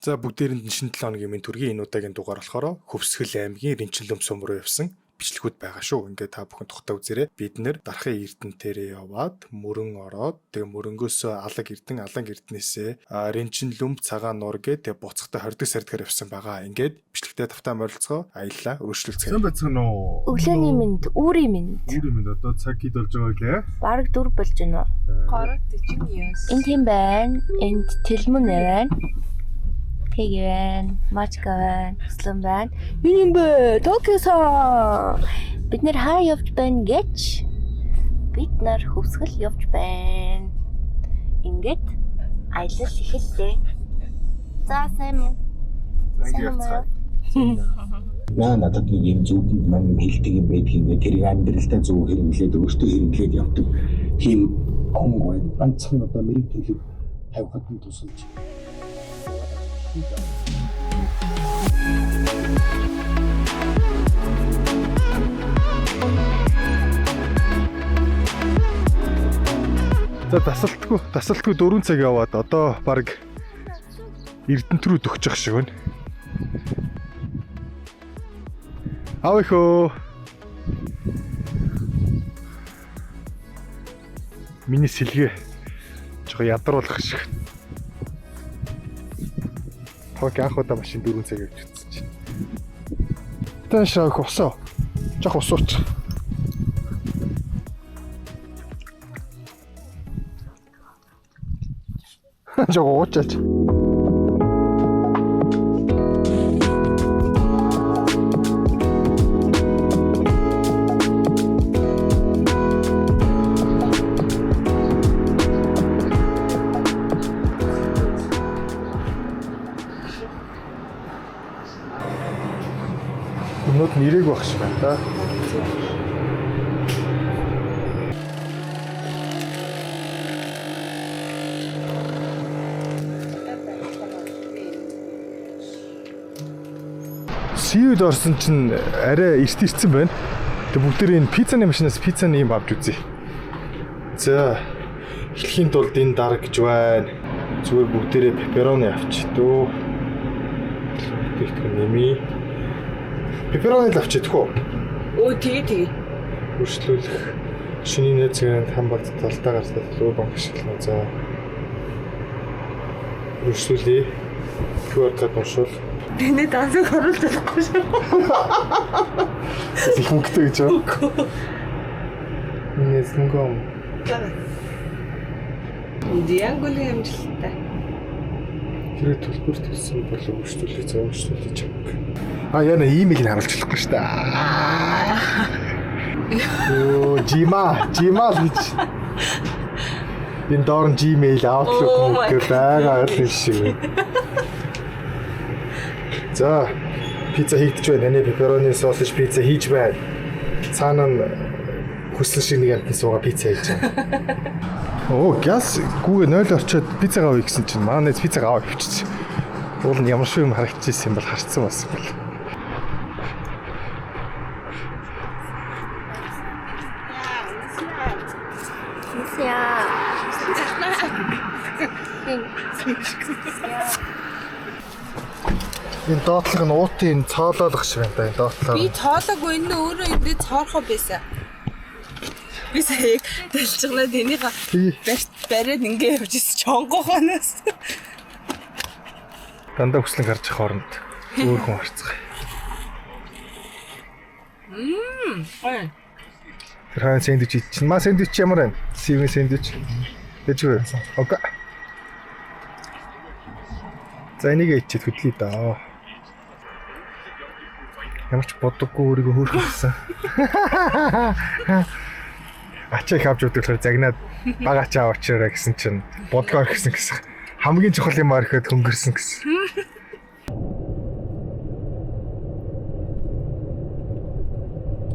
За, бүгдээрэнд нь шинэ 7 хоногийн мэнд хүргэе. Энэ удаагийн дугаар болохоор Хөвсгөл аймгийн Ринчинлөм сум руу явсан бичлэгүүд байгаа шүү. Ингээд та бүхэн тухтай үзээрэй. Бид нэр Дархын Эрдэнтээрээ яваад Мөрөн ороод, тэгээ Мөрөнгөөсөө Алаг Эрдэн, Алан Эрдэнээсээ Ринчинлөмб, Цагаан нуур гээ тэгээ буцахтай 20 сардгаар явсан байгаа. Ингээд бичлэгтээ тавтаа морилцгоо аяллаа өргөжлүүлцгээе. Сайн байцгаана уу? Өглөөний мэнд, үүрийн мэнд. Үүрийн мэнд, одоо цаг хэд болж байгаа вэ? Бараг 4 болж байна уу? 3:49. Энд тийм байна. Энд тэлмэн байна. Тэг байна. Мачка байна. Слэн байна. Энэ юм бэ? Токиосон. Бид нэр хаа явж байна гэж, бид нар Хөвсгөл явж байна. Ингээд аялал эхэллээ. За, сайн уу? Ингээд явцгаая. Наа надад нэг юм зүудэнд маань юм хэлдэг юм байдаг юм бэ. Тэрийг амьдралдаа зөв хэрэглээд, өөртөө хэрэглээд явдаг тийм хүн байна. Ганцхан одоо мэрэг төлөв тавихад нь тусалж. За, дасалтгүй 4 цаг яваад одоо баг Эрдэнэт рүү төгчих шиг байна. Аав их өө. Миний сэлгээ жоо ядруулах шиг. Ток анх удаа машин 4 цаг явж утсан чинь. Таашаа их усаа. Жох ус ууч. Жог уучаач. Юмнууд нь ирээг байх шиг байна та. Сиуд орсон чинь арай эрт ирсэн байна. Тэг бүгдээр энэ пиццаны машинаас пиццаны юм авч үзье. За, эхлэхийн тулд энэ дарга гэж байна. Зүгээр бүгдээрээ пепперони авчи дөө. Бүтээгдэхүүн нэмье. Пепперони л авчи тэхүү. Өө, тэгээ тэгээ. Өршлүүлэх шиний нэ цэгэнд хам багт талдаа гарсаад лөө банк ашиглана. За. Өршлүүлье. QR код уншуул. Тэний дансыг оруулж чадахгүй шүү. Их мөнгөтэй гэж байна. Миний мөнгө юм. Дианголын амжилттай. Хэрэг төлбөр төлсөн бол өршлүүлэх, за, өршлүүлэх чамг. А яна имэйл нь харуулж болохгүй шүү дээ. Йоо, Gmail, Gmail гэж. Энэ доор нь Gmail, Outlook Oh my мөнгө байгаа л юм шиг байна. За, пицца хийгдэж байна. Таны pepperoni sausage пицца хийж байна. Цаана нь хүсэл шиг нэг амтан суугаа пицца хийж байна. Оо, газ гүүгээ 0 орчоод пиццагаа авъя гэсэн чинь манай найз пиццагаа аваа явчихсан. Уул нь ямар шиг юм харагдчихсэн юм бол харцсан бас бол. Яа. Энэ доотлого нь уутын цоолоолох шиг байна да, энэ доотлого. Би цоолоогүй, энэ өөрөө эндээ цоорхоо байсан. Би сая яг талжигнаад энийга Тий. барьт бариад ингээ явж ирсэн чонгоохоноос. Дандаа хүслэн гарч явах хооронд өөр хүн харцгаа. Гоё. Тэр хаан сэндвич идчихнэ. Маа, сэндвич ямар байна? Сивэн сэндвич. Дэжгүй. Окей. За, энийг ичээд хөдлөе даа. Ямар ч бодоггүй өөрийгөө хөөрхөсөн. Ачаа их авч өгдөг болохоор загнаад бага ачаа аваачаарай гэсэн чинь бодгоо орхисон гэсэн. Хамгийн чухал юм орхиод хөнгөрсөн гэсэн.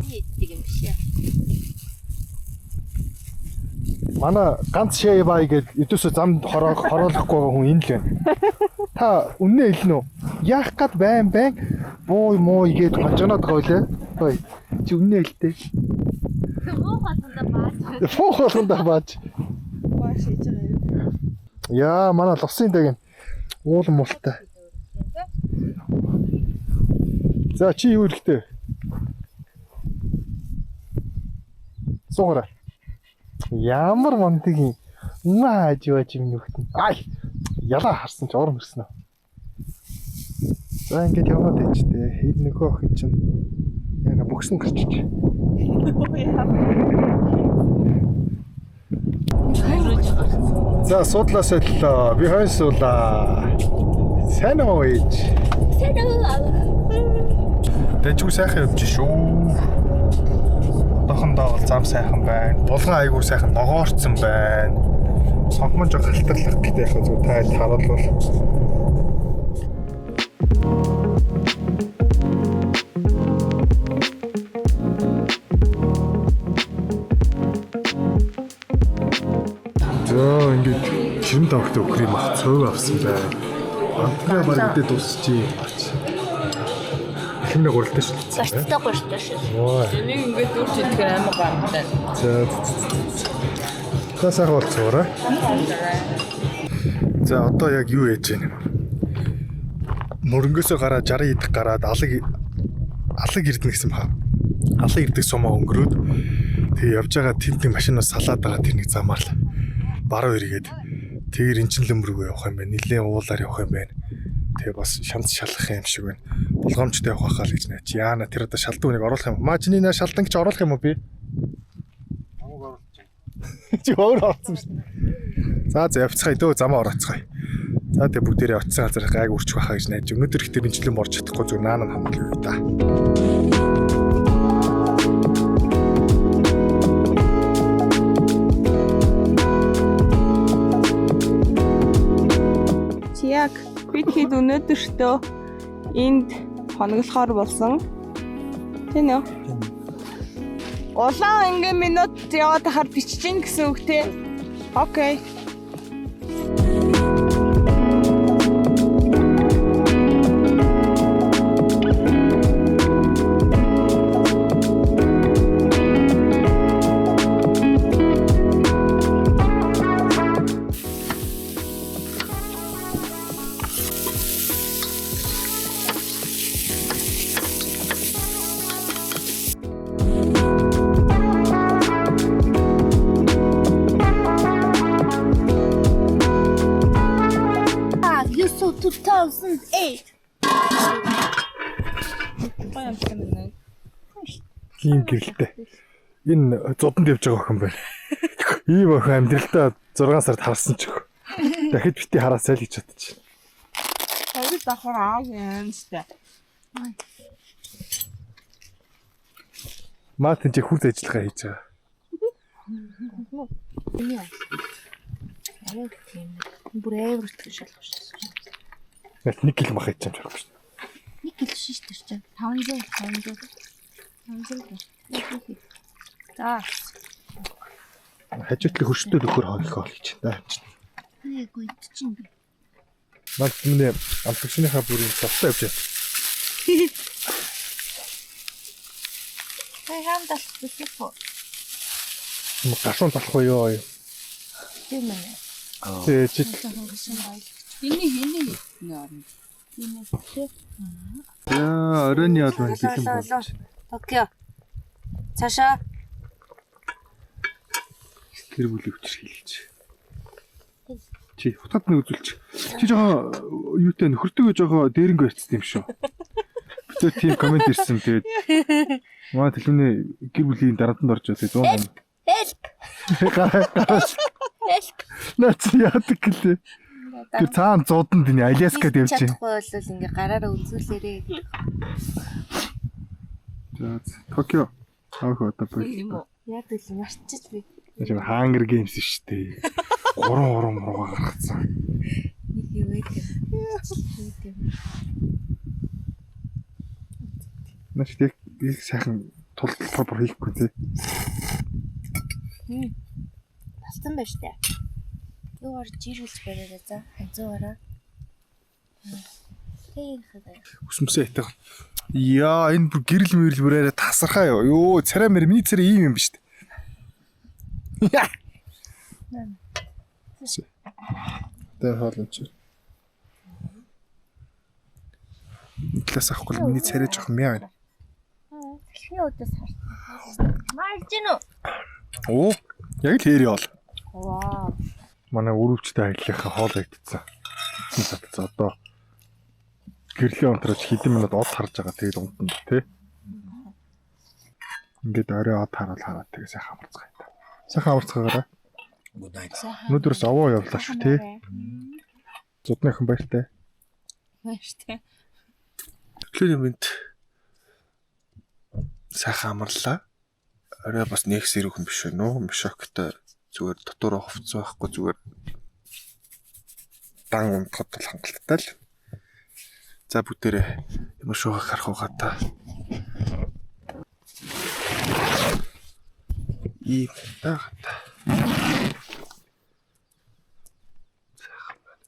Хийдэг юм биш ээ. Манай ганц шээ бай гээд өдөөсөө зам хороо хороолохгүй байгаа хүн энэ л байна. Та үннээ хэлнэ үү? Яах гад байн байн буу муу гээд хожгоноод байгаа үлээ. Ой, чи үннээ хэлтэй. Муу хатанда баач. Фуу болгондоо бааж. Бааш. Яаж байгаа юм? Яа, манай лусын даг нь уул муултай. За чи юу хэрэгтэй? Суугаарай. Ямар мундаг юм. Маа жив жив нүхт. Ай. Ялаа харсан ч орон мөрсөн. За ингээд яваад байж тээ. Хэд нөгөө охин чинь яна бөгсөн гарчиж. За суудлаа солилоо. Би хойно суулаа. Сайн уу ээж? Сайн уу? Дэжгүй сайхан явж шүү. Одоохондоо бол зам сайхан байна. Булган айгуур сайхан ногоорцсон байна. Цонхмон жоо халтарлах гэдэг яг зүгээр тайл харуулвал. За ингээд ширэн тавхтай өхөр юм ах цов авсан байна. Амтгаа баг идэ дуусчих юм ач. Эхнээ гуралтай шилжсэн байна. Гарцтай гуртай шүү. Ой. Энийг ингээд дүүрч идэхээр амар гамтай. За. За сайхан болцоорой. За одоо яг юу яаж вэ? Мөрөнгөөсөө гараад 60 идэх гараад алаг алаг ирдэнэ гэсэн ба. Алаг ирдэг сумаа өнгөрөөд тэгээ явж байгаа тэнд нэг машинаас салаад байгаа тэр нэг замаар л баруун эргээд тэр эн чин лөм рүүгээ явах юм байна. Нилээн уулаар явах юм байна. Тэгээ бас шанц шалах юм шиг байна. Булгамжтай явах байхаа л гэж найч. Яана тэр одоо шалдан үнийг оруулах юм. Маа чиний наа шалдан гэж оруулах юм уу би? Чи өөр орсон шүү дээ. За за явцгаая дөө замаа ороцгаая. За тэгээ бүгдээрээ очисон газар гайг үрчих байхаа гэж найж. Өнөөдөр их тэр жилийн борж чадахгүй зүгээр наана хамгаалъя да. Чи яг бид хэд өнөөдөртөө энд хоноглохоор болсон. Тийм үү? Улаан ингээ минут яваад хахаар бичиж гин гэсэн үг те. Окей. Ah, you saw 2008. Гоё юм байна. Тийм гэрэлтэй. Энэ зуданд явж байгаа охин байна. Ийм охин амьдралдаа 6 сард харсан ч өгөх. Дахиж бити хараасай л гэж бодчих. Хоёр давхар аа юм штэ. Маа тэнцээ хүрд ажиллагаа хийж байгаа. Яг тийм. Бүр амар итгэж шалгах шүү. Нэг 1 кг мах хийж юм шиг шүү. Нэг кил шиш тэр чинь 500 500 500. За. Хажуутлын хөрштөө нөхөр хооллох хоол гэж байна. Үгүй чинь. Наад миний амтлагчныхаа бүрийн цогтой явж байна. Хай хам далах бэлэх. Гашуун талах уу ёо. Тийм ээ. Тэ чи Энийг энийг нэр. Тийм ээ. Яа, оройн ял маань бэлэн болж. Токио. Цаашаа. Тэр бүлийг хүчрхийлж. Чи хутгад нэг үзүүлч. Чи жоохон юутай нөхөртөөгөө жоохон дээрэнгүй ярьцсан юм шүү. Битээ тийм комент ирсэн тэгээд маа төлөвний гэр бүлийн дарамтанд орж байгаа 108. Help. Help. Наа чи яадаг гэлээ. Тэр цаана зууданд энэ Аляскад явж байна. Чадахгүй бол ингээ гараараа үзүүлээрээ. За Токио. Аах одоо Юм уу? Яг л марчиж би. Тэр Hunger Games шүү дээ. 3 3 мургаа гаргацсан. Нэг юу вэ? Тийм. Наа чи яг яг сайхан тултал бүр хийхгүй тий. Балцсан байж таа. Юугаар жиргэлж бариараа за. Ханзуугаараа. Тийм хаа. Хүсмсээ хайтах. Яа, энэ бүр гэрэл мэрэл бүр арай тасархаа юу. Йоо, царай мэр миний царай ийм юм биш үү? Яа. Тэр хоол юм чи. Талаас авахгүй л миний царай жоохон мяа байна. Салхины өдөөс харсан. Марж гинүү. Оо, яг л хэр яол. Вау. Манай өрөвчтэй аяллахаа хоол идсэн. Идсэн татцсан. Одоо гэрлийн онтрооч хэдэн минут од харж байгаа тэгээд унтана тий. Ингээд орой од харуул хараад тэгээ сайхан амарцгаая та. Сайхан амарцгаагаарай. Good night. Өнөөдрөөс овоо явлаа шүү тий. Зудныхан баяртай. Баяртай. Өглөөний мэнд сайхан амарлаа. Орой бас нэг сэрүүхэн биш вэ нөө. Мишоктой зүгээр дотоороо хувцас байхгүй зүгээр дан унтахад бол хангалттай л. За бүгдээрээ ямар шуухай харах уу та. Ийм та хата. Сайхан байна.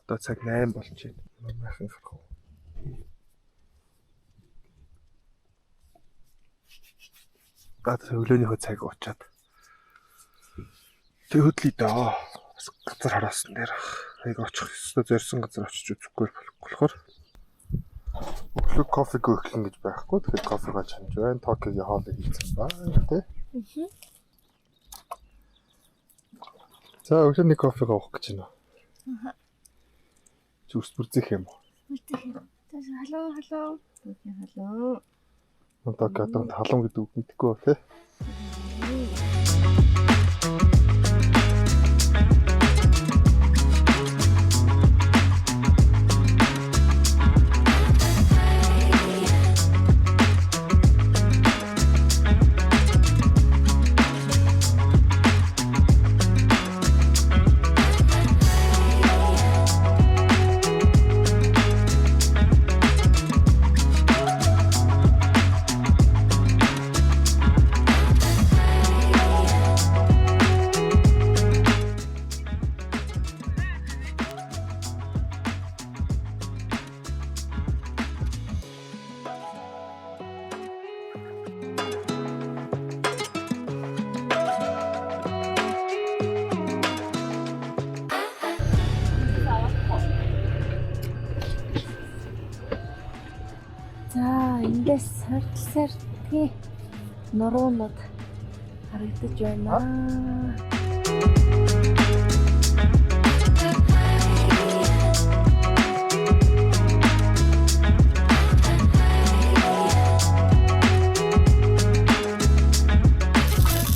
Одоо цаг 8 болж байна. Майхан харах уу. Гад өглөөнийхөө цаг уучаад. Тэг хөдлөе дөө. Бас газар хараасан дээр ах. Яг очих ёстой зорьсон газар очиж үзэхгүй болохгүй болохоор. Өглөө кофегүй эхлэн гэж байхгүй. Тэгэхээр кофегаа чанж байна. Токиогийн хоолыг хийсэн байна тий. За өглөөний кофегаа уух гэж байна. Чи ус бүрзэх юм уу? Халуун халуун. Халуун. Одоо гадуур халуун гэдэг үг мэдэхгүй ба тий. За, эндээс сардсаар тий нуруунууд харагдаж байна.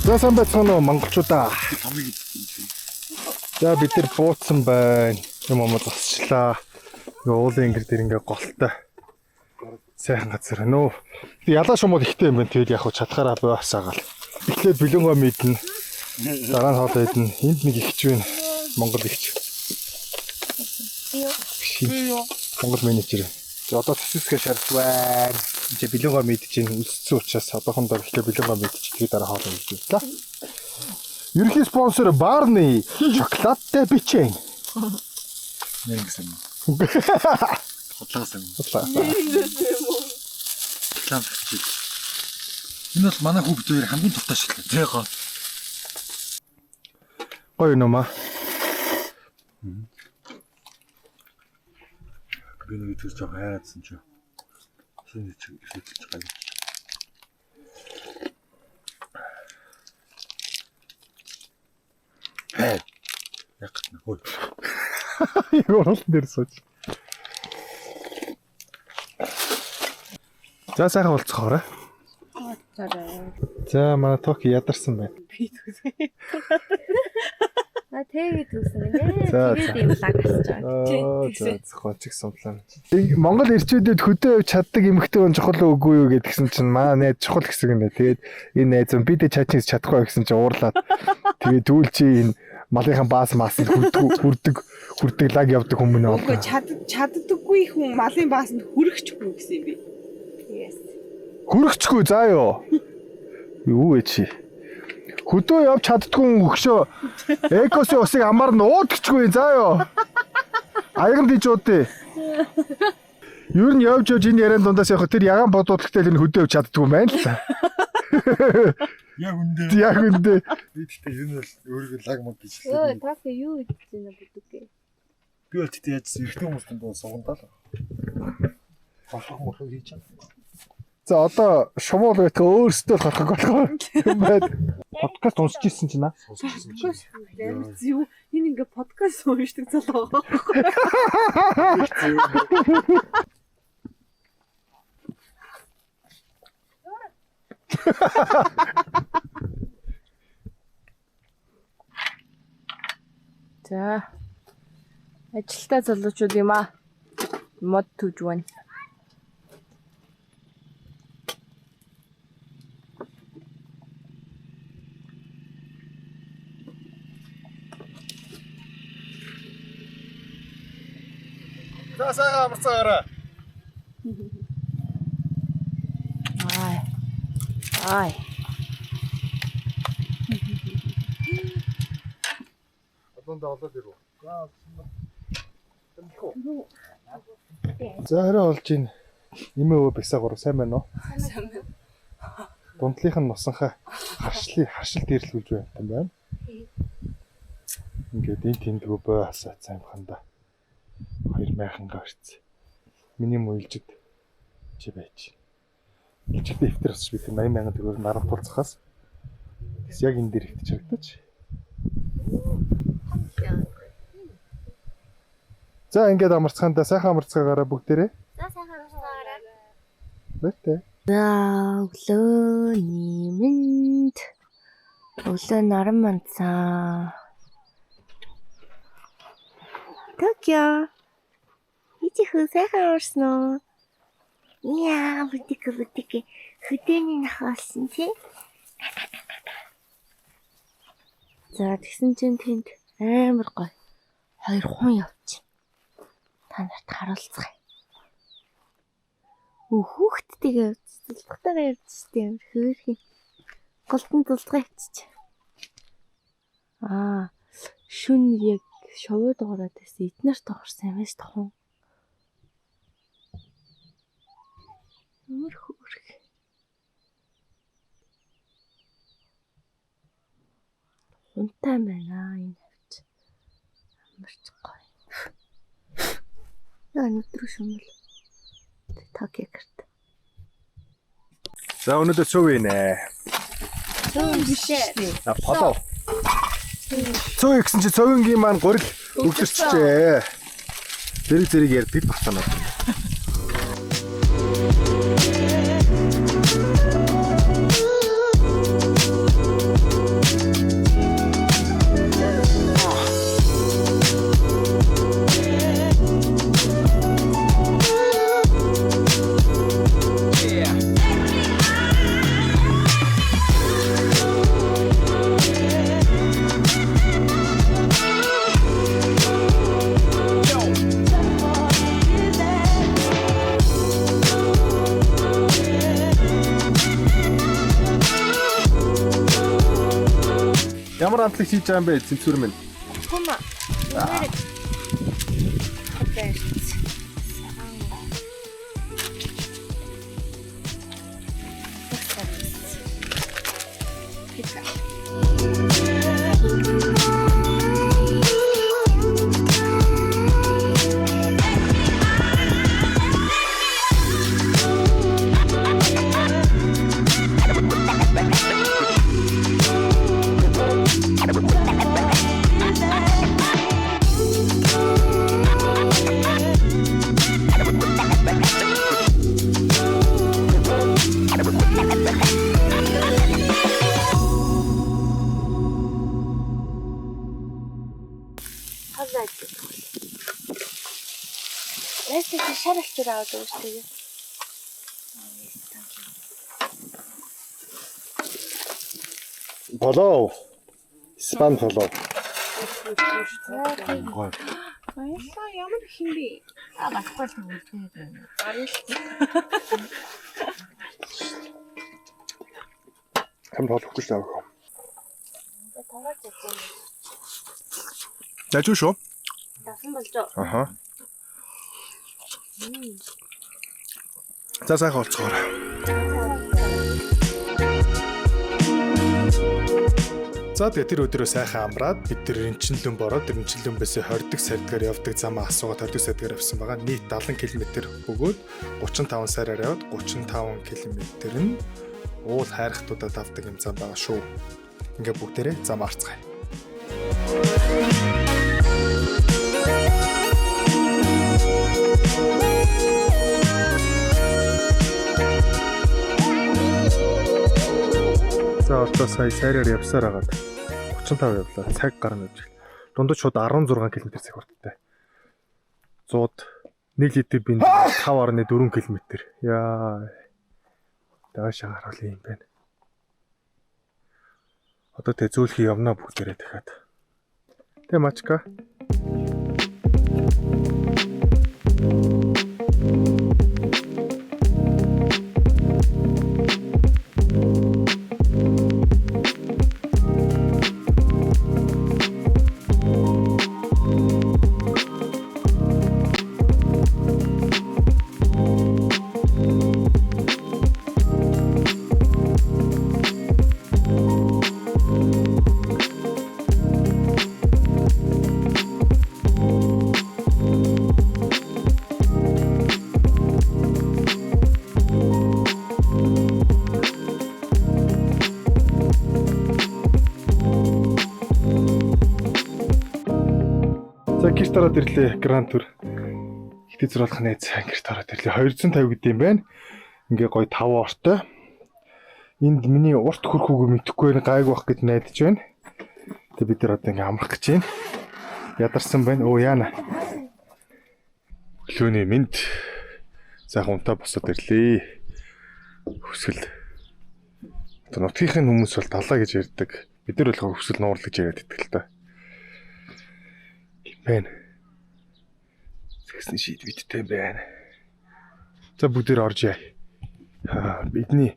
За сайн байцгаана уу монголчуудаа. За бид нар бууцсан байна. Юм юм засчлаа. Ингээ уулын ингэр дээр ингээ голтой. Сайхан газар байна уу. Тэг ялаа шумууд ихтэй юм байна. Тэгэл яг хуу чадхаараа буйсаагаал. Эхлээд бэлэнгөө мэднэ. Дараа нь хоолоо идэнэ. Энд нэг ихч байна. Монгол ихч. Монгол менежер. За одоо цэцэсгээ шарх байна. Энд чи бэлэнгөө мэдэж чинь үлссэн учраас одоохондоо эхлээд бэлэнгөө мэдэж тэгээ дараа хоолоо идэх юм. Ерөнхий спонсор Барни шоколадтай бичэн. Нэр гэсэн юм. Худлаагасан юм. Реклам тавьчих. Энэ бол манай хүүхэд хоёр хамгийн дуртай шоколад. Тэ гоо. Гоё юм аа. Би нэг итгэж жоох хайраадсан чи. Шинэ чиг шийдэж байгаа. Хэ. Яг гэнэ. Хөө. Яг уруулан дээр сууж. За сайхан уулзахаарай. За манай Токи ядарсан байна. Би түлээ. А тэгээд үсэн гинэ. За, Тэгээд юм лаг асч байгаа. Аа за зохиолчиг сумлаа. Монгол эрчүүдэд хөдөө явж чаддаг эмэгтэй хүн чухал үгүй юу гэдгсэн чинь маа найз чухал гэсэн юм байна. Тэгээд энэ найз нь би дэ чачин чадахгүй гэсэн чинь уурлаад тэгээд түүл чи энэ малынхан баас маасанд хүрдэг хүрдэг хүрдэг лаг явдаг хүмүүс нэ. Үгүй чаддаггүй хүн малын баасанд хүрэхчгүй гэсэн юм би. Yes. Хүрхчгүй заа юу. Юу вэ чи? Хөдөө явж чаддгүй хүн өгшөө. Экосын усыг амар нь уудагчгүй заа юу. Аяган диж уудъя. Ер нь явж явж энэ яриан дундаас явах тэр ягаан бодуудлагтай л энэ хөдөө явж чаддгүй юм байна л та. Яг үндэ. Яг үндэ. Би тэгтээ ер нь бол өөрийгөө лаг мод гэж Йоо, хэлээ. Токио юу идэж байна бүдүгэ. Би бол тэгтээ яаж эрэгтэй хүмүүс дунд сугандаа л. Болох мохыг хийж чадна. За одоо шумуул байтга өөрсдөө л гарах болохоор юм байна. Подкаст уншиж ирсэн чинь аа. Сонсчихсан чинь. Амар зү. Энэ ингээ подкаст уншдаг залуу байгаа. За. Ажилтаа залуучууд юм аа. Мод түж байна. За сайхан амарцаагаарай. Ай. Ай. Одоондоо олоод ирв. За харин олж ийн. Нэмээ өвөө бясаа гурав сайн байна уу? Сайн байна. Дундлынх нь нусанхаа харшлыг харшил дээрлүүлж байна юм байна. Ингээд энэ тэндгүү бой хасаа цаймханда 2000 гарц. Миний муйлжид чи байж. Илжигтэй дэвтэр асч би тэр 80 мянган төгрөг наран тулцахаас тэгс яг энэ дээр хэвтэж харагдаж. За ингээд амарцгаандаа сайхан амарцгаагаараа бүгдээрээ. За сайхан амарцгаагаарай. Баяртай. За өглөөний мэнд. Өглөө наран мандсан. Токио. Ичи хүү сайхан амарсан уу? Яа, бүтик бүтик. Хөдөөний нах болсон тий. За тэгсэн чинь тэнд амар гоё. Хоёр хүн явчих. Та нарт харуулцгаая. Хүүхдтэйгээ явж, зулдгатайгаа явж штеп амар хөөрхөн. Голтон зулдгаа явчих. Аа, шүн яг шувуу дуурайд байсан. Эднэрт орсон юм шүү дээ. Ямар хөөрхөн. Унтай байна энэ хавч. Амарч гоё. Яа, нүдрүү шүмэл. Токио карт. За өнөөдөр цөв ийнэ. Цөв биш ээ. А полов. Цөв гэсэн чи цөвөнгийн маань гурил өвдөрчжээ. Зэрэг зэрэг ярьдаг батанаад. Ямар амтлаг хийж байгаа юм бэ цэнцүр минь? Кума. Нүрэг. Хоолой идэх. Нэстэ чи шар алчуур аваад өгч тэгээ. Полов. Испан полов. Гой. Баярлалаа ямар их юм бэ? А баггүй л үлдээ. Хам тоолохгүй л авах. Таваач явж. Дажгүй шүү. Давсан болж оо. Аха. За сайхан олцгоорой. За тэгээ тэр өдрөө сайхан амраад бид тэр Ринчинлүмб ороод Ринчинлүмбээс 20 сарьдгаар явдаг замаа асуугаад 20 сарьдгаар явсан байгаа. Нийт 70 км бөгөөд 35 сараар яваад 35 км нь уул хайрхтуудад авдаг юм зам байгаа шүү. Ингээ бүгдээрээ зам арцгаая. За одоо сая сайраар явсаар хагаад 35 явлаа. Цаг гарна гэж. Дундаж шууд 16 км цаг хурдтай. 100 1 литр бензин 5.4 км. Яа. Дааш харуул юм байна. Одоо тэ зөөлхий явна бүгдээрээ дахиад. Тэ мачка. За гэрт ороод ирлээ. Гранд тур. Хитэ зураалах найз гэрт ороод ирлээ. 250 гэдэг юм байна. Ингээ гоё 5 ортой. Энд миний урт хөрхүүг мэдэхгүй байна. Гайг байх гэж найдаж байна. Тэг бид нар одоо ингээ амрах гэж байна. Ядарсан байна. Өө яана. Өглөөний мэнд сайхан унтаа босоод ирлээ. Хүсэл. Одоо нутгийнхын хүмүүс бол далаа гэж ярьдаг. Бид нар болохоор хүсэл нуурал гэж яриад идэх л та. Юм байна. Тэгсэн шийдвэдтэй байна. За бүгдээр орж яа. Аа, бидний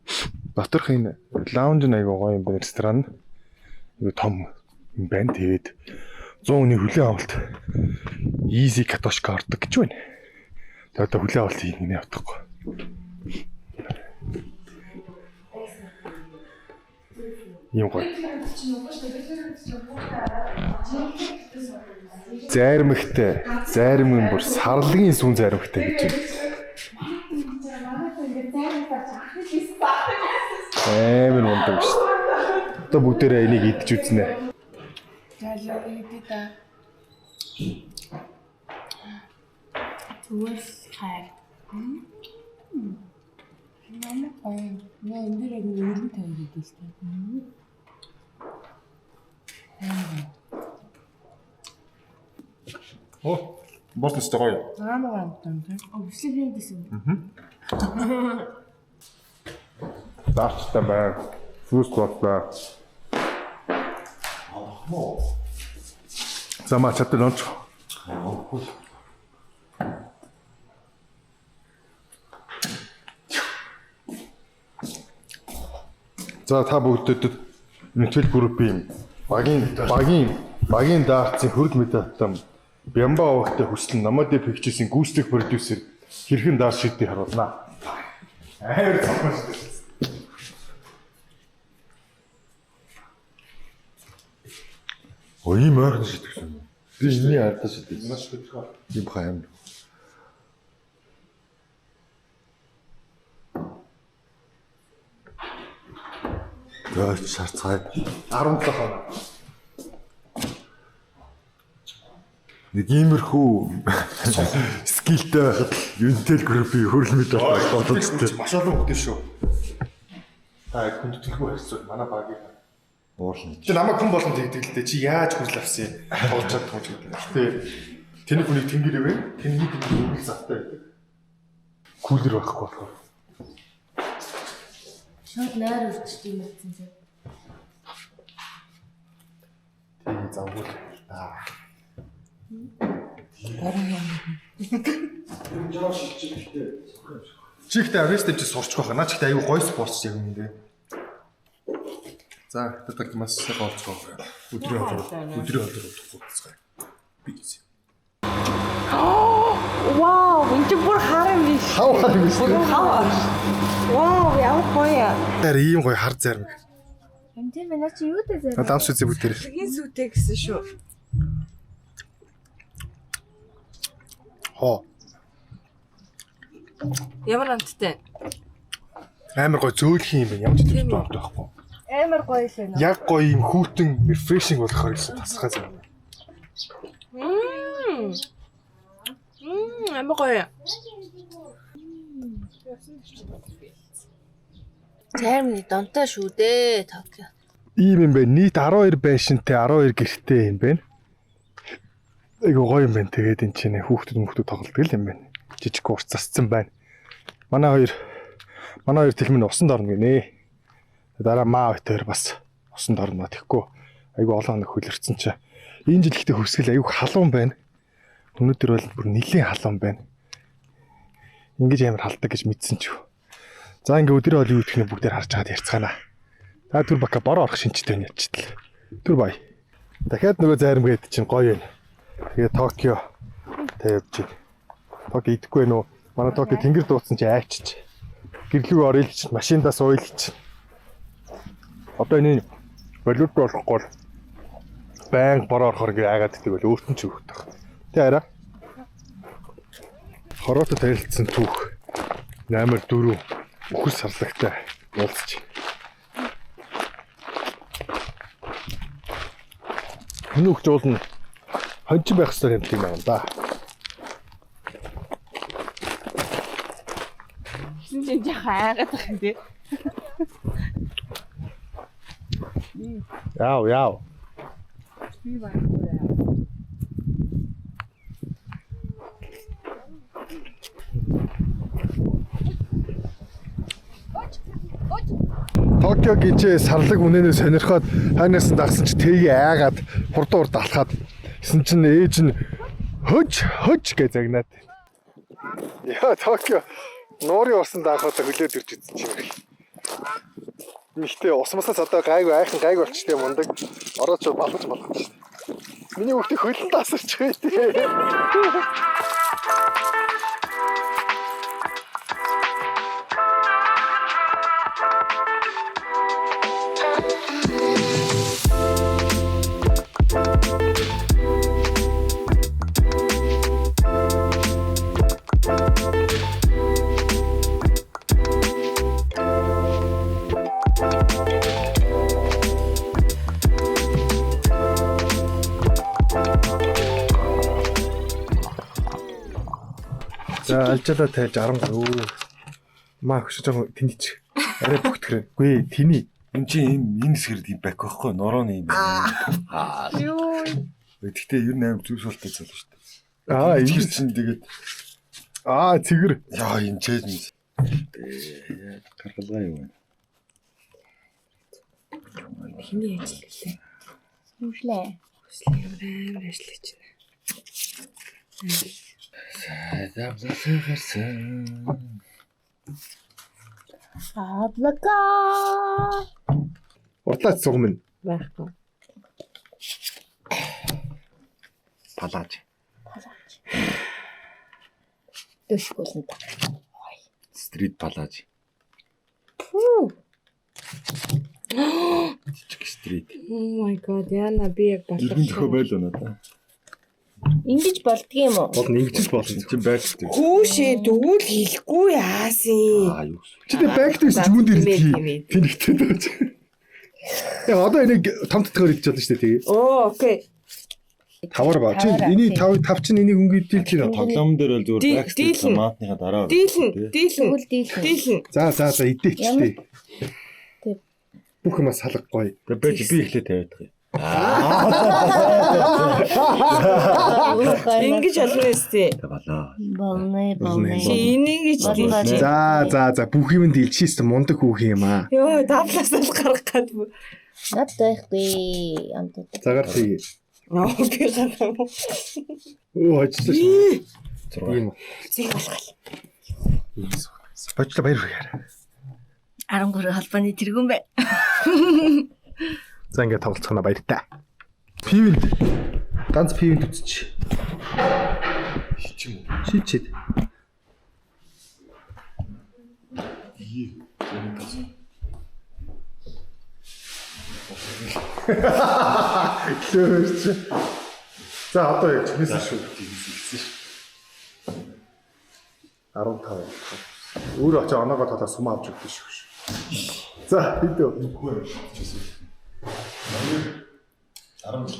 доторх энэ лаунж нь айгуу гоё юм байна ресторан. Айгуу том юм байна. Тэгээд 100 хүний хүлээн авалт easy катошка ордог гэж байна. Тэгээд одоо хүлээн авалт хийнэ гинэ утгагүй. Ийм гоё. Зайрмагтай, зайрмаг нь бүр сарлагын сүүн зайрмагтай гэж байна. Амар мундаг шүү дээ. Одоо бүгдээрээ энийг идэж үзнэ. Ялаа идэв та. Зүгээр л хайр. Манай гоё. Нэ энэ дээр яг 95 гэдэг л та. Оо, босон ч гоё. Амар амтан тийм. Өвслөг хийдсэн. Даарчтай байна. Фрус боллоо. Замаа чадвал онц. За та бүгдэд Нүтэл группийн багийн даацын хөрд медальтай Бямба овогтой хүслэн Намади Pictures-ийн гүйцэтгэх продюсер хэрхэн даарч шийдгийг харуулнаа. Амар цогхон шүү дээ. Оо ийм ойрхон шидэгсэн юм. Би энэний ардаа шидэгсэн. Маш хөдөлгөөн. Ийм хаа юм. Гөөч шарцгай. 17 хоног. Нэг иймэрхүү скилтэй байхад л Intel Group-ийн хөрөл мэдээ бодож тээ. Маш олон хүмүүс шүү. Та хүндэтгэлгүй харьцуул манай багийг. Уурлна. Чи намайг хүн болгон тэгдэг л дээ. Чи яаж хүсэл авсан юм? Тоглож чаддаг юм шиг гэдэг. Гэтэ тэний хүнийг тэнгэр ивэ. Тэний тэнгэр үйл завтай байдаг. Кулер байхгүй болохоор. Шууд нойр өрчдөг юм гэсэн чинь. Тэг завгүй л та. Чи ихтэй авьяастай чи сурчих байх. Наа чи ихтэй аюу гоё спортч яг юм дээ. За хятад маш сайн олцгоо. Өдрийн хоолоор өдрийн хоолоор удахгүй болцгоо. Би гэсэн. Вау, энэ чинь бүр хар юм биш. Хав хар юм биш. Хав. Вау, ямар гоё. Тэр ийм гоё хар зармаг. Энд тийм ээ чи юу дээ Надад амс үзээ бүгдээр. Сарлагийн сүйтэй гэсэн шүү. Хоо. Ямар амттай. Амар гой зөөлхөн юм байна. Ямар ч Тийм тийм үү? амт байхгүй. Амар гоё л байна. Яг гоё юм хүүтэн refreshing болохоор гэсэн тасархай зам. Мм. Мм, амар гоё. Зарим донтой шүү дээ Токио. Ийм юм байна. Нийт 12 байшинтай 12 гэртэй юм байна. Айгу гоё юм байна. Тэгээд энэ чинь хүүхдүүд мөхтүүд тоглодог л юм байна. Жижиг урт засцсан байна. Манай хоёр тэлмэн усанд орно гинэ. Дараа маа хоёр бас усанд орно. Тэгэхгүй айгу олон хоног хөлөрцөн чи. Энэ жил ихтэй хөвсгөл айгу халуун байна. Өнөөдөр бол бүр нэлийн халуун байна. Ингэж амар халдаг гэж мэдсэн ч юу. За ингээ өдрөө бол юу гэх нь бүгдээр харж чаад ярьцгаана. За түр бака бороо орох шинжтэй байна ячтал. Түр бай. Дахиад нөгөө зайрамгээд чинь гоё юм. Тэгээ Токио тэ явж байна. Токио идэхгүй нөө. Манай Токио тэнгэр дууцсан чи айчиж. Гэрлүү орё л чинь машиндаа сууйл чинь. Одоо энэ валют болохгүй бол баян бороо орохоор ингээ айгаад идэг бол өөрт нь ч өгөх тах. Тэ арай. Хороотой тарилцсан түүх 8-4 үхэл сарлагтай уулзч. Хүний өгч уулна хончин байх ёстой юм тийм байна да. Хин чинь яхаа айгаад байгаа юм тий. Яав яав. Би байхгүй яа. Токио гинчээ сарлаг үнэнээ сонирхоод хойноос нь дагсан чи тэгийг айгаад хурдан урд алхаад гэсэн чинь ээж нь хөж хөж гэж загнаад. Яа Токио нуурын усан даахад хөлөөд ирж идсэн юм байна. Нэгтээ усмасаас одоо гайгүй айхан гайгүй болчтой мундаг ороод ч балгаж балгаж шин. Миний хүүхдээ хөлөнд асарч бай тээ. За алжаалаа тайлж 13. Өө. Маа хөшөж байгаа тэний чи. Арай бүгтгэрэн. Үгүй тэний. Энд чинь энэ хэсгэр тийм бак байхгүй норооны юм байна. Аа. Юу. Гэхдээ ер нь амар зүг суултай залуу шүү дээ. Аа Энэ энэ чинь тэгээд аа цэгэр. яа энэ чэж мэс. Гаргалгаа юу вэ? Хиний ажил гэлээ. Нүшлээ. Хүслээ ямар амар ажиллаж байна. Сайдавлаа гарсан. Аблака. Уртлаач сугам минь. Байхгүй. Палаж. Дөшг болно та. Стрит палаж. Пүү. Жижиг стрит. Oh my god, яна би яг Иргэн төхөө байлаа надаа. Ингэж болдгийм үү? Болно ингэж л болно. Чи back step. Хүүшээ дүүл хэлэхгүй яасан. Аа юу гэсэн. Чи тэ back to юун дээр Тийм ээ, идэх тийм ээ. тэнэгтэй дэж. Яг одоо энийг том татгаар идэж болно шүү дээ тэгээ. Оо, окей. Тавар ба. Чи Таваараа, энийг тий. тав тав чинь энийг өнгө идэх чинь. Тоглоом дээр бол зүгээр back step Дийлэн. маатныхаа дараа. Дийлэн, дийлэн, Тэгвэл дийлэн. дийлэн. За за за идээчтэй. Тэг. Бүх юмас салга гоё. Тэгээ байж би эхлээ тавиад байгаа юм. Ингэж олно өстэй. Тэг болоо. Болно болно. Чи энийг гэж Болно. дийлж. За за за бүх юм дийлчихсэн мундаг хүүх юм аа. Йоо, даблаас л гарах гад. Над байхгүй. Амтд. Цагаар тий. Ноо, би гарах. Өө хожлоо шүү. 6. Ийм. Зэрэг алхал. Бочлоо баяр хүргэе. 13 холбооны тэргүүн бай. За ингээд тоглолцохно баяртай. Пивэнд ганц пивэнд үтчих. Хич юм уу? Шичээд. Лөөрч. За одоо яг чинээсэн шүү. Хэлсэн шүү. 15. Өөрөө очиж оноогоо талаа сум авч өгдөө шүү. За хэд вэ? Үгүй юм шидчихсэн. 17.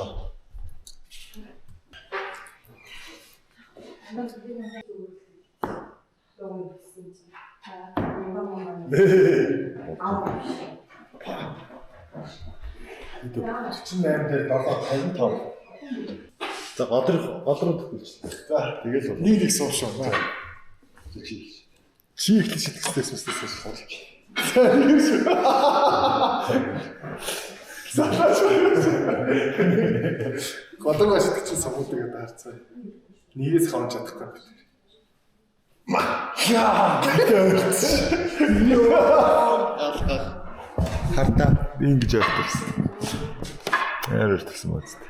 Хэд вэ? 48 дээр 7 55. За гол руу гол руу төвлөж. За Тэгэл бол. нэг нэг суур шүү. Чи. Чи эхлэж шитгэжээс үстэйс шүү. За нэг шүү. За шүү. Гол руу шитгэж сумуудыг одоо харцгаа. Нэгээс хавж чадахгүй юм байна. Яа. Хартаа би ингэж ойртолсон. Яар ойртолсон биз дээ.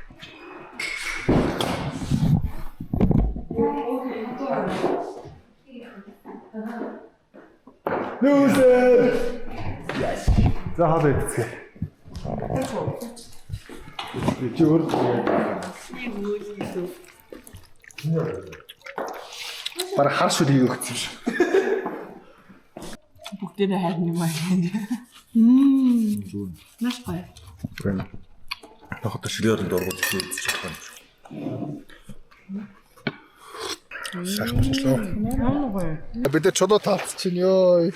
Нүүсэр. За хоол идцгээе. Чи өөр Бараг хар шүл хийх өгсөн юм шиг. Бүгдээрээ харин юм аа. Маш гоё. Нохото ширээ оронд ургуулж үзэж чадах юм. Сайхан болчлоо. Ямар гоё. Бид нар чулуу таалц чинь ёо.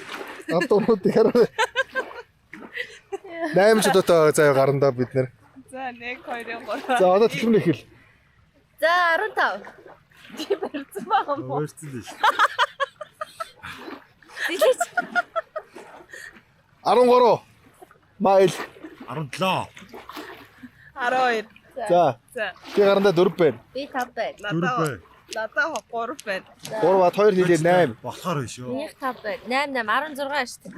Автобусыг хараа. 8 чулуутай заяа гарандаа бид нэр. За 1 2 3. За одоо төлөв эхэл. За 15. Би барьсан байгаа юм уу? Ойртсон дээ шүү. Зилээч. 13 майл. 17. 12. За. За. Би гарандаа 4 байна. Би 5 байна. Надаа надаа 3 байна. 3 ба 2 нийлээ 8. Болохоор биш үү? Минийх 5 байна. 8 8 16 шүү дээ.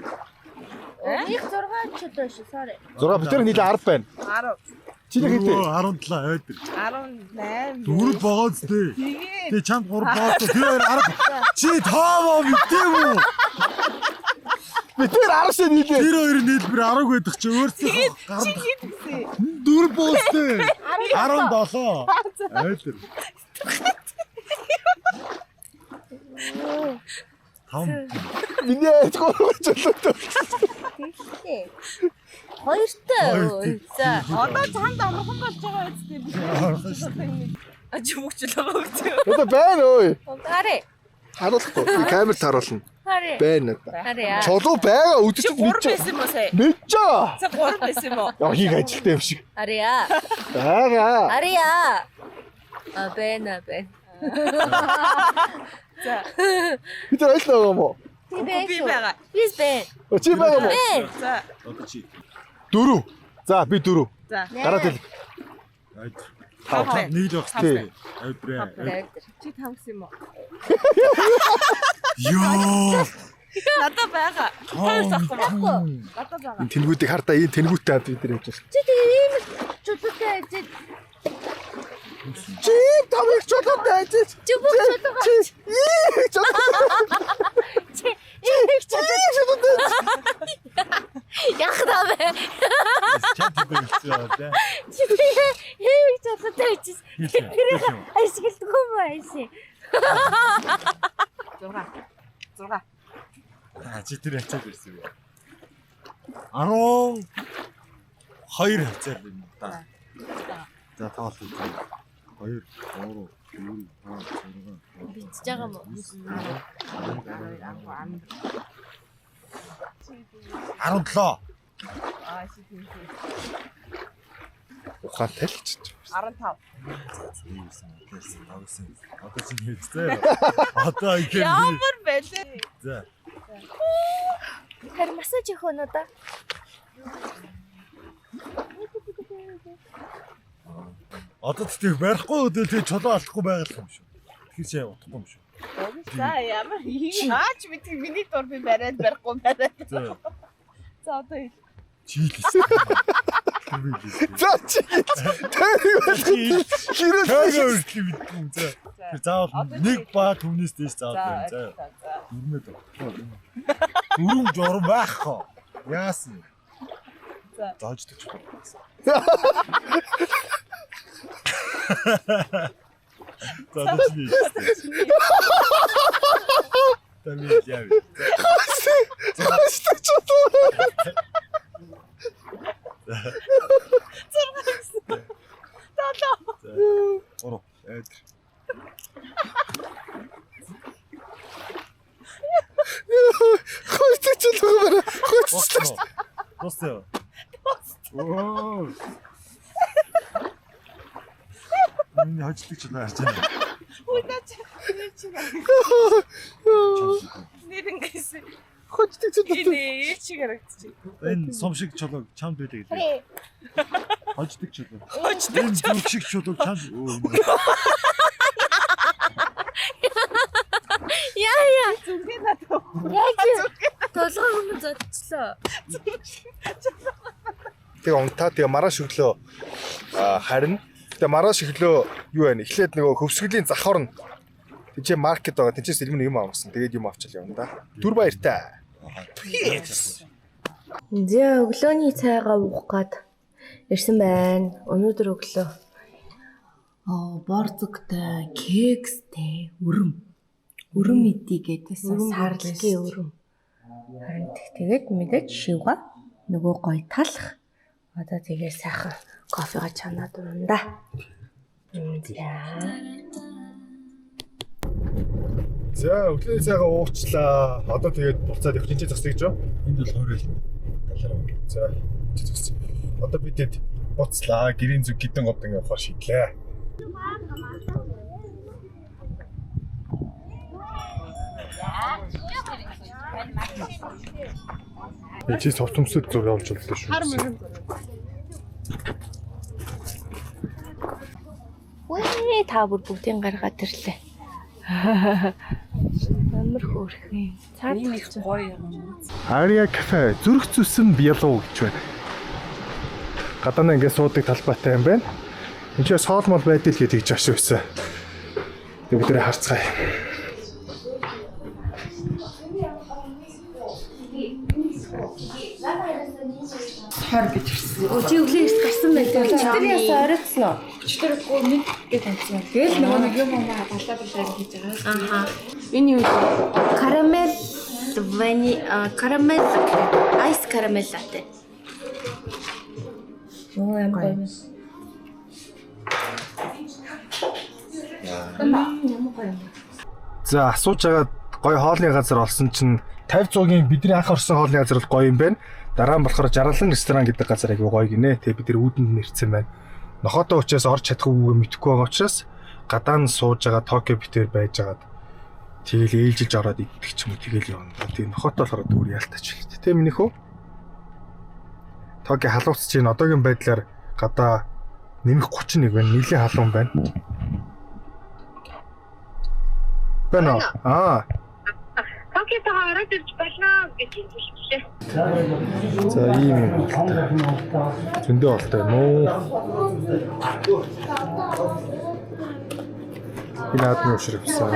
Минийх 6 чулуу шүү. Sorry. 6 бид нар нийлээ 10 байна. 10. Чиний хэд вэ? 17 ойдр. 18. Дөрөв богооц дээ. Тэгээд Тэгээ чамд 3 бооц. Тэр хоёр 10. Чи тоомоо мэдээв үү? Бид нар 10 шээ нийлээ. Тэр хоёр нийлбэр 10 байдаг чи өөрсдөө чи хэд гэсэн? Дөрөв бооц дээ. 17. Ойдр. Том Миний айж 3 чулуутай. Тэгэлээ. Хоёртой. За. Одоо чамд амархан болж байгаа үстэй би. А чи мөгчлөө байгаа үстэй. Одоо байна ой. Харъя. Харуулахгүй. Би камерт харуулна. Харъя. Байна надаа. Харъя. Чулуу байгаа Чи өдөж 3 байсан юм уу сая? Мэдэж байгаа. Сая 3 байсан юм уу? Яа хийх ажилтай юм шиг. Харъя. Байгаа. Харъя. А байна байна. За. Бид нар айл байгаа юм уу? Би байна Би шүү. байгаа. Би байна. Өө, Чи байгаа юм уу? Байна. За. Одоо чи 4. За би 4. За. Гараад ил. ойдр. Тав байна. Нэг л байх Тий. хэрэгтэй. Ойдрээ. Чи 5 гэсэн юм уу? Йоо. Надад байгаа. Тав сахгүй маа. Надад байгаа. Энэ тэнгүүдийг хардаа энэ тэнгүүттэй хамт бид нар явж байна. Чи тэгээ ийм чулуутай байж Чи тамиг чулуутай ажиж. чи бүх чулуугаа Чи ийм чулуутай. чи ийм Чи чулуутай. Ях даа бэ. Чам тэгэлцээ яа тий. Чи тэгээ ийм чулуутай байж тэрийг ашигладаг юм уу ааши. 6. 6. Аа чи тэр хацаад ирсэн юм. 12 хацаад юм да. За тоол үзье. 2 3 4 5 6 Бичиж байгаа юм уу? 17. Аа чи тийм. Ухаантай л ч. 15. Ийсэн, хэлсэн, тогсон. Одоо чи хэлцээ. Одоо ингэ. Ямар байлээ? За. Харин массаж хийх үү надаа? Одоо тэгтээ барихгүй өдөө тэгээ чулуу алдахгүй байгаа л юм шүү. Тэгэхээр чи утахгүй юм шүү. За ямар хаач мэдгүй миний дур би бариад барихгүй бариад. За. За одоо хэл. Чи хэлсэн. Тэр би хэлсэн. За чи. Тэр хэрэг Тэр өөрчлөв мэдгүй юм. За. Тэр заавал Одоо нэг чи- ба түмнээс дээш заавал За байна. За. за. За. Дөрмөд. Дөрөв журам байхгүй. Яасан? За хождог чулуу. За одоо чиний. За би яа вэ? Хождог чулуу. 3 айдэр. Хождог чулуу барай. Хожчлаа. Дууссан юу? Оо. Миний хождог чулуу харж байна. Үгүй наа чи нэр чи нэр ингэсэн. Хождог чулуу. Энэ ээ чи харагдчих. Энэ сум шиг чулуу чамд байлаа гэдэг. Хождог чулуу. Хождог Энэ зүрх шиг чулуу чамд. Өө. Яа яа. Зүрхээ надад. Яаж толгой хүмүүс зодчлоо. Тэгээ унтаа тэгээ маргааш өглөө харина. Тэгээ маргааш өглөө юу байна? Эхлээд нөгөө хөвсгөлийн зах орно. Тэнд маркет байгаа. Тэндээс илмэн юм авсан. Тэгээд юм авчил явна да. Түр баяртай. Peace. За өглөөний цайгаа уух гад ирсэн байна. Өнөөдөр өглөө борзогтой, кекстэй, өрөм. Өрөм идий гэдээсэн сарлагийн өрөм. Харин тэгээд мэдээж шивга нөгөө гой талах. Одоо тэгээ сайхан кофега чанаад уунда. За. За өглөөний цайгаа уучлаа. Одоо тэгээд буцаад явах чинь зогсъё гэж юу? Энд бол хойрол талаараа. За чи зогсъё. Одоо бид хэд буцлаа. Гэрийн зүг гидэн год ингэ явахаар шийдлээ. Э, чи совт өмсөд зураг авч боллоо шүү. Хар мөрөн. Үгүй та бүр бүгдийг гаргаад ирлээ. Амар хөөрхөн юм. Цаад Энэ их гоё юм. Ария кафе зүрх зүсэн бялуу гэж байна. Гадаана ингээд суудаг талбайтай юм байна. Энд чинь соол мол байдал гэдэг гэж ашиг байсан. Тэг бүгдээрээ харцгаая. Хор гэж ирсэн. Өө чи өглөө эрт гарсан байх тийм. Тэр ясаа оройтсон уу? Өчтөргүй нэг гэж тавьсан. Тэгэл нөгөө нэг юм аа балаа балаа хийж байгаа. Аха. Энэ юу вэ? Карамел вани карамел айс карамел латте. Оо ямар гоё юм. Ямар гоё юм. За асууж байгаа гоё хоолны газар олсон чинь 50 100-ийн бидний анх орсон хоолны газар бол гоё юм байна. Дараа нь болохоор Жаргалан ресторан гэдэг газар айгүй гоё гинэ. Тэгээ бид нар үүдэнд нэрсэн байна. Нохотой учраас орж чадах үгүй мэдэхгүй байгаа учраас гадаа нь сууж байгаа Токио битэр байжгаад тэгэл ээлжилж ороод иддэг ч юм уу тэгэл явна. Тэгээ нохотой болохоор өөр ялтач л. Тэ минийх үү? Токио халууц чинь одоогийн байдлаар гадаа нэмэх 31 байна. Нилийн халуун байна. Байна уу? Аа. Токиотойгоо ороод ирж болно гэж хэлчихлээ. За ийм юм болтой. Зөндөө олтой юм уу? Би наадмын ушир авсан.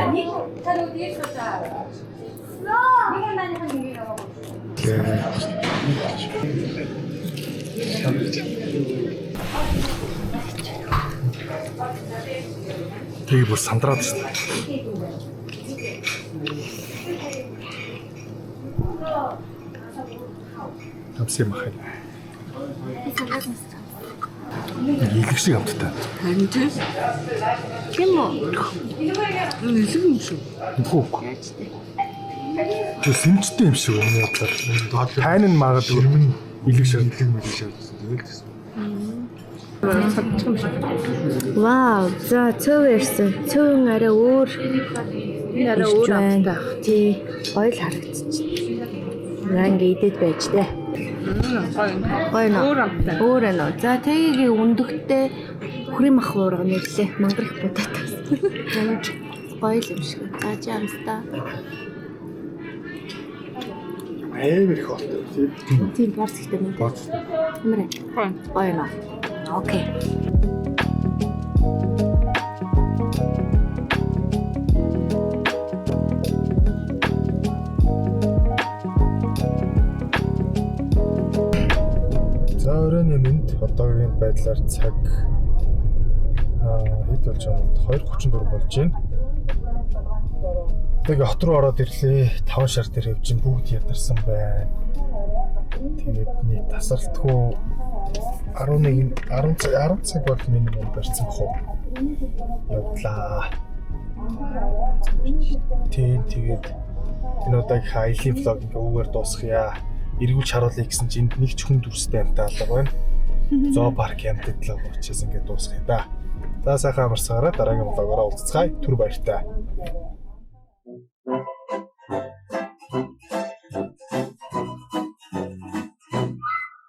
Тэгээ бүр сандраад шин. Амсын махай. Илэг шиг амттай. Харин тийм. Тийм үү? Нэлэг юм шүү. Үгүй үгүй. Тэр сэмжтэй юм шиг өмнө бодлоо. Тань нь магадгүй илэг шиг. Илэг мэлэг шавжсан. Тэгэл гэсэн. Вау, за цөв ирсэн. Цөвөн арай өөр. Энэ арай өөр амттай. Тий, гоё л харагдчих. За ингээ идэд байж тээ. Гоё. Гоё нөө. Өөр амттай. Өөр нөө. За тэгийг өндөгтэй үхрийн мах уурга нэрлээ. Мангар их будаатай. Гоё л юм шиг. За чи амстаа. Амар их олтой тийм. Тийм борц ихтэй мөн. Борц. Ямар вэ? Гоё. Гоё нөө. Окей. За Одоогийн байдлаар цаг хэд болж байгаа юм бол 2:34 болж байна. Тэгээ хот руу ороод ирлээ. 5 шар дээр явж чинь бүгд ядарсан байна. Тэгээд нэг тасралтгүй 11 10 цаг 10 цаг бол минимум барьсан бах уу. Явдлаа. Тийм, тэгээд энэ удаагийнхаа аялын vlog ингээ үүгээр дуусгая. Эргүүлж харуулъя гэсэн чинь энд нэг ч хүн дүрстэй амьтан алга байна. Зоопарк амьтад л учраас ингээ дуусгая да. За, сайхан амарсагаараа дараагийн vlog ороо уулзцгаая. Түр баяртай.